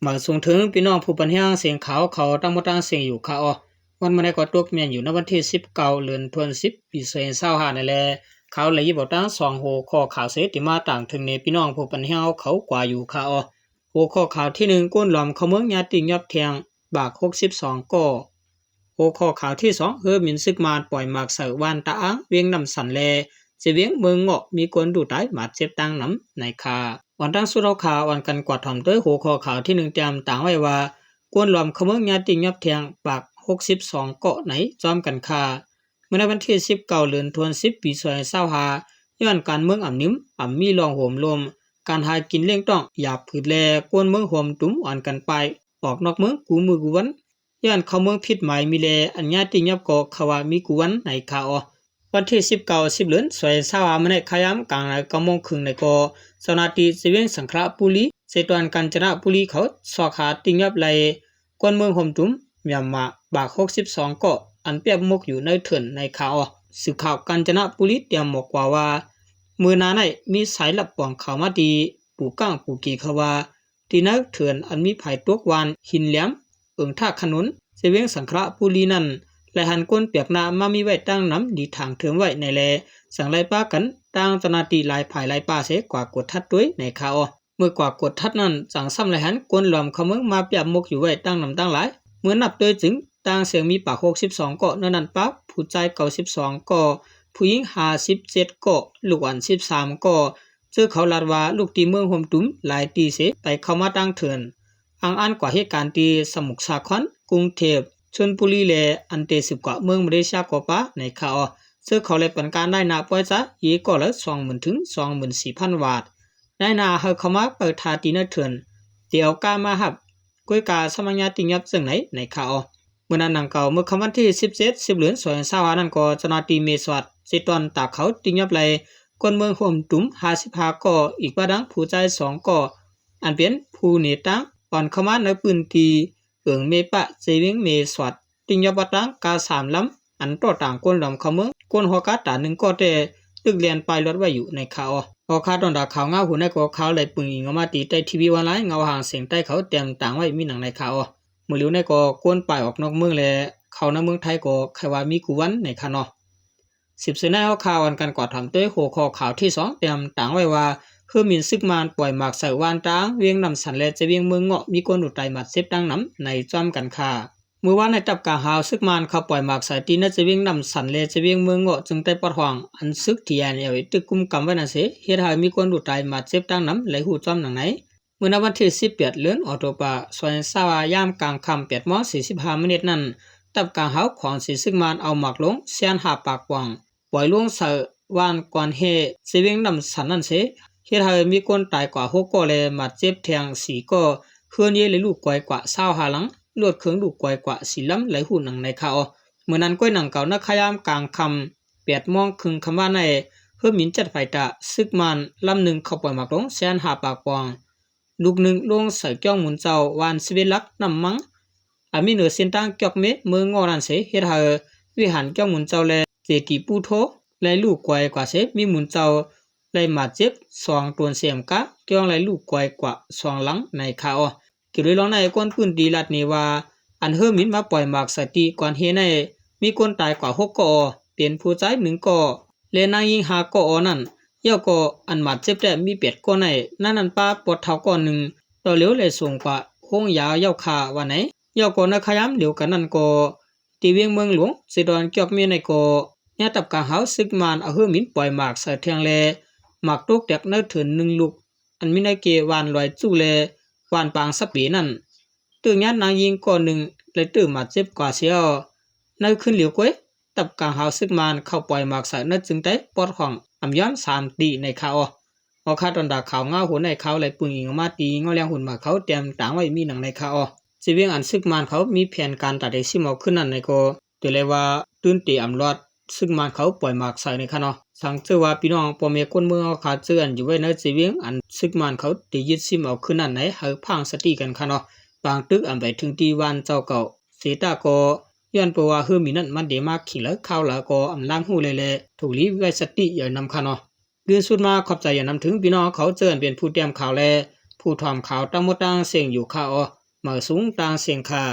ມາສົ່ງເຖິງພີ່ນ້ອງຜູ້ປັນແຮງສຽງຂ່າວເຂົາທັງໝົດທັງເສັງຢູ່ຄ່າເນາະ. ວັນມື້ໃດກໍຕົກແມ່ນຢູ່ໃນວັນທີສິບເກົ້າ ເດືອນທວນສິບ ປີສອງພັນຊາວຫ້ານີ້ແຫຼະ. ຂ່າວໄດ້ຍິບເອົາຕັ້ງສອງຫົວຂໍ້ຂ່າວເສ ທີ່ມາຕາງເຖິງໃນພີ່ນ້ອງຜູ້ປັນແຮງເຮົາເຂົາກວ່າຢູ່ຄ່າເນາະ. ຫົວຂໍ້ຂ່າວທີໜຶ່ງ ໂຈນລອມເຂົ້າເມືອງຍາດຕິຍອບແທ່ງ ບາກຫົກສິບສອງກໍ. ຫົວຂໍ້ຂ່າວທີສອງ ເຮືອບິນຊຶກມານປ່ອຍໝາກໃສ່ວານຕາອາງ ວຽງນ້ຳສັນ ແລະ ເຊວຽງເມືອງເງາະ ມີຄົນດູຕາຍບາດເຈັບຕ່າງນຳໃນຄ່າ. ອອນຕັ້ງສຸດເຮົາຄ່າ ອອນກັນກວາດຖອມດ້ວຍຫົວຂໍ້ຂ່າວທີໜຶ່ງ ຕຽມຕາງໄວ້ວ່າ ໂຈນລອມເຂົ້າເມືອງຍາດຕິຍອບແທ່ງ ບາກຫົກສິບສອງກໍໃນ ຈອມກັນຄ່າ. ເມື່ອໃນວັນທີສິບເກົ້າ ເດືອນທວນສິບ ປີສອງພັນຊາວຫ້າ ຍ້ອນການເມືອງອ່ຳນິ້ມ ອ່ຳມີລອງໂຫມລົມ ການຫາກິນລ້ຽງຕ້ອງຢາບຜືດ ແລະ ຄົນເມືອງຮ່ວມຕຸມອ່ອນກັນໄປອອກນອກເມືອງກູ່ມື້ກູ່ວັນ ຍ້ອນເຂົ້າເມືອງຜິດໝາຍມີແລ ອັນຍາດຕິຍອບກໍເຂົາວ່າມີກູ່ວັນໃນຄ່າເນາະ. ວັນທີສິບເກົ້າ ສິບເດືອນ ສອງພັນຊາວຫ້າ ມື້ໃນຄ່າຍາມກາງນາຍເກົ້າໂມງເຄິ່ງໃນກໍ ເຈົ້າໜ້າທີ່ເຊວຽງສັງຂະລະບູລີ ເຊຕອນການຈະນະບູລີ ເຂົາຊອກຫາຕິຍອບໄລ່ຄົນເມືອງຮ່ວມຕຸມ ມຽນມາ ບາກຫົກສິບສອງກໍ ອັນປຽບໝົກຢູ່ໃນເຖື່ອນໃນຄ່າເນາະ. ສື່ຂ່າວການຈະນະບູລີຕຽມບອກກວ່າວ່າ ມື້ໜ້າໃນມີສາຍລັບປອງຂ່າວມາທີ່ປູກາງປູເກເຂົາວ່າ ທີ່ໃນເຖື່ອນອັນມີຜາຍຕົກຫວ່ານຫີນແຫຼມ ເອີງທ່າຂະໜູນ ເຊວຽງສັງຂະລະບູລີນັ້ນ ໄດ້ຫັນຄົນແປກໜ້າມາມີໄວ້ຕັ້ງນຳດີທາງເທີມໄວ້ໃນແລ ຈັ່ງໄດ້ປະກັນຕັ້ງເຈົ້າໜ້າທີ່ຫຼາຍຝ່າຍຫຼາຍປ່າເສກວ່າກວດທັດດ້ວຍໃນຄ່າເນາະ. ເມື່ອກວ່າກວດທັດນັ້ນ ຈັ່ງຊ້ຳໄດ້ຫັນຄົນລອມເຂົ້າເມືອງມາປຽບໝົກຢູ່ໄວ້ຕັ້ງນຳຕັ້ງຫຼາຍ. ເມື່ອນັບໂດຍຈຶ່ງ ຕ່າງເຊິ່ງມີປາກຫົກສິບສອງກໍ ໃນນັ້ນປາກຜູ້ຊາຍເກົ້າສິບສອງກໍ ຜູ້ຍິງຫ້າສິບເຈັດກໍ ລູກອ່ອນສິບສາມກໍ ເຈີເຂົາລາດວ່າ ລູກຕີເມືອງຮ່ວມຕຸມຫຼາຍຕີເສ ໄປເຂົ້າມາຕັ້ງເທີນ. ອ້າງອານກວ່າເຫດການທີ່ສະໝຸດສາຄອນ, ກຸງເທບ, ຊົນບຸລີ ແລະ ອັນເຕສືບກວ່າເມືອງມາເລເຊຍກໍປາໃນຄ່າເນາະ. ເຈີເຂົາແລະປັນການນາຍໜ້າປ່ອຍຈາເຢກໍລະສອງໝື່ນເຖິງສອງໝື່ນສີ່ພັນບາດ. ນາຍໜ້າໃຫ້ເຂົ້າມາເປີດທ່າຕີໃນເຖື່ອນ ເຕີເອົາກາມາຮັບ ກວຍກາສະມັກຍາຕິຍອບເຊິ່ງໃນ ໃນຄ່າເນາະ. ມື້ນັ້ນດັ່ງກ່າວ ເມື່ອຄ່ຳວັນທີສິບເຈັດ ສິບເດືອນ ສອງພັນຊາວຫ້ານັ້ນກໍ ເຈົ້າໜ້າທີ່ເມສອດ ເຊຕອນຕາກເຂົາຕິຍອບໄລ່ຄົນເມືອງຮ່ວມຕຸມຫ້າສິບຫ້າກໍ ອີກວ່າດັ່ງຜູ້ຊາຍສອງກໍ ອັນເປັນຜູ້ເນຕາງ ອ່ອນເຂົ້າມາໃນພື້ນທີ່ເອີງເມປະ ເຊວຽງເມສອດ ຕິຍອບວ່າຕັ້ງກາສາມລຳ ອັນຕໍ່ຕາງໂຈນລອມເຂົ້າເມືອງ ໂຈນຫົວກາຕາໜຶ່ງກໍແຕ່ ຕຶກແລ່ນປ້າຍລົດໄວ້ຢູ່ໃນຄ່າເນາະ. ເອົາຄ່າ ຕອນດາຂ່າວງາວຫູໃນກໍຂ່າວໄດ້ປຶງອີງອອກມາທີ່ໄຕ້ທີວີອອນລາຍ ເງົາຫາງສຽງໃຕ້ເຂົາແຕ້ມຕາງໄວ້ມີຫຍັງໃນຄ່າເນາະ. ມື້ຫຼຽວໃນກໍໂຈນປ້າຍອອກນອກເມືອງ ແລະ ເຂົ້າໃນເມືອງໄທກໍໃຄວ່າມີກູ່ວັນໃນຄ່າເນາະ. ສິບເຊນໃນເຮົາຂ່າວອັນກັນກວາດຖອມດ້ວຍຫົວຂໍ້ຂ່າວທີສອງ ແຕ້ມຕາງໄວ້ວ່າ ເຮືອບິນຊຶກມານປ່ອຍໝາກໃສ່ວານຕາງ ວຽງນ້ຳສັນ ແລະ ຈະວຽງເມືອງເງາະ ມີຄົນດູຕາຍບາດເຈັບຕ່າງນຳໃນຈອມກັນຄ່າ. ມື້ວານໃນ ຕັບກາງຫາວຊຶກມານເຂົ້າປ່ອຍໝາກໃສ່ທີ່ໃນຈະວຽງນ້ຳສັນ ແລະ ຈະວຽງເມືອງເງາະ ເຊິ່ງໄດ້ປອດຫ້ອງ ອັນຊຶກ ທີເອັນເອລ ຕຶກກຸມກຳໄວ້ນັ້ນເສ ເຮັດໃຫ້ມີຄົນດູຕາຍບາດເຈັບຕ່າງນຳ ໄດ້ຮູ້ຈອມດັ່ງໃນ. ມື້ໃນວັນທີສິບແປດ ເດືອນອົກໂຕບາ ສອງພັນຊາວຫ້າ ຍາມກາງຄ່ຳ ແປດໂມງສີ່ສິບຫ້າມິນິດນັ້ນ ຕັບກາງຫາວຂອງເສຊຶກມານເອົາໝາກລົງ ແສນຫ້າປາກປອງ ປ່ອຍລົງໃສ່ວານກອນເຮ ເຊວຽງນ້ຳສັນນັ້ນເສ ເຮັດໃຫ້ມີຄົນຕາຍກວ່າຫົກກໍ ແລະ ບາດເຈັບແທ່ງສີ່ກໍ ເຮືອນເຍ ແລະ ລູກກວາຍກວ່າຊາວຫ້າຫຼັງ ລົດເຄື່ອງລູກກວາຍກວ່າສີ່ລຳ ໄດ້ຮູ້ດັ່ງໃນຂ່າວ. ມື້ນັ້ນກ້ວຍໜັງເກົ່າ ໃນຄະຍາມກາງຄ່ຳ ແປດໂມງເຄິ່ງຄ່ຳວານໃນ ເຮືອບິນຈັດໄຟຕາຊຶກມານລຳໜຶ່ງເຂົ້າປ່ອຍໝາກລົງ ແສນຫ້າປາກປອງ ລູກໜຶ່ງລົງໃສ່ກ້ອງໝູນເຈົ້າ ວານສິບເອັດຫຼັກ ນ້ຳມັງ ອັນມີເໜືອເສັ້ນທາງຈອກເມ ເມືອງງໍນັ້ນເສ ເຮັດໃຫ້ວິຫານຈອກໝູນເຈົ້າ ແລະ ເຈດີປູໂທ ໄດ້ລູກກວາຍກວ່າເສ ມີໝູນເຈົ້າໄດ້ບາດເຈັບສອງຕົນເສມກາ ຈອງໄດ້ລູກກວາຍກວ່າສອງຫຼັງໃນຄາວ. ກ່ຽວດ້ວຍລອງໃນ ຄົນພື້ນທີ່ລາດນີ້ວ່າ ອັນເຮີໝິນມາປ່ອຍໝາກສະຕິກ່ອນເຮໃນ ມີຄົນຕາຍກວ່າຫົກກໍ ເປັນຜູ້ຊາຍໜຶ່ງກໍ ແລະ ນາງຍິງຫ້າກໍນັ້ນ ແລ້ວກໍອັນບາດເຈັບແທ້ມີແປດກໍໃນ ໃນນັ້ນປະປົດເຖົ້າກໍໜຶ່ງ ຕໍ່ເຫຼວແລະສົ່ງກວ່າໂຮງຢາເຍົາຄາວ່າໃນ. ແລ້ວກໍໃນຄະຍາມດຽວກັນນັ້ນກໍ ທີ່ວຽງເມືອງຫຼວງ ເຊດອນຈອກເມໃນກໍ ຍາມຕັບກາງຫາວຊຶກມານເອົາເຮີໝິນປ່ອຍໝາກໃສ່ແທ່ງແລະ ໝາກຕົກແຕກໃນເຖິນໜຶ່ງລູກ ອັນມີໃນເຂດວານລອຍຈູ່ແລະ ວານປາງສະເປນັ້ນ ຖືກຍາດນາງຍິງກໍໜຶ່ງ ແລະ ຖືບາດເຈັບກວ່າເສຍ. ໃນຄືນດຽວກັນ ຕັບກາງຫາວຊຶກມານເຂົ້າປ່ອຍໝາກໃສ່ໃນຈຶ່ງໄດ້ປອດຫ້ອງອຳຍອມສາມຕີໃນຄາວ. ເອົາຄາດຕອນດາຂ່າວງາວຫົວໃນຂ່າວ ແລະ ປຶງອີງອອກມາຕີເງົາແລງຫຸນໝາກເຂົາແຕ້ມຕາງໄວ້ມີໜັງໃນຄາວ. ຊິວຽງອັນຊຶກມານເຂົາມີແຜນການຕາເຕຊິມເອົາຄືນນັ້ນໃນກໍ ແຕ່ແລະວ່າຕື່ນເຕອຳລອດ ຊຶກມານເຂົາປ່ອຍໝາກໃສ່ໃນຄະເນາະ. ສັງເຈີວ່າພີ່ນ້ອງພໍ່ແມ່ຄົນເມືອງເຮົາຄາເຈີອັນຢູ່ໄວ້ໃນຊີວຽງ ອັນຊຶກມານເຂົາເຕຍຶດຊິມເອົາຄືນນັ້ນໃນ ໃຫ້ພາງສະຕິກັນຄະເນາະ. ບາງຕຶກອຳໄປເຖິງທີ່ວານເຈົ້າເກົ່າ ເສຕາກໍຍ້ອນເພາະວ່າເຮືອໝິນນັ້ນມັນເດມາຂີງຫຼາຍຄາວຫຼາຍກໍອຳລາງຮູ້ເລີຍແລະ ຖືກລີໄວ້ສະຕິຢ່ານຳຄະເນາະ. ອື່ນສຸດມາຂອບໃຈຢ່ານຳເຖິງພີ່ນ້ອງເຂົາເຈີອັນເປັນຜູ້ແຕ້ມຂ່າວແລະ ຜູ້ຖ່ອມຂາວຕາມຸດຕ່າງເສັງຢູ່ຄ່າອໍ ມາສູງຕ່າງເສັງຄ່າ.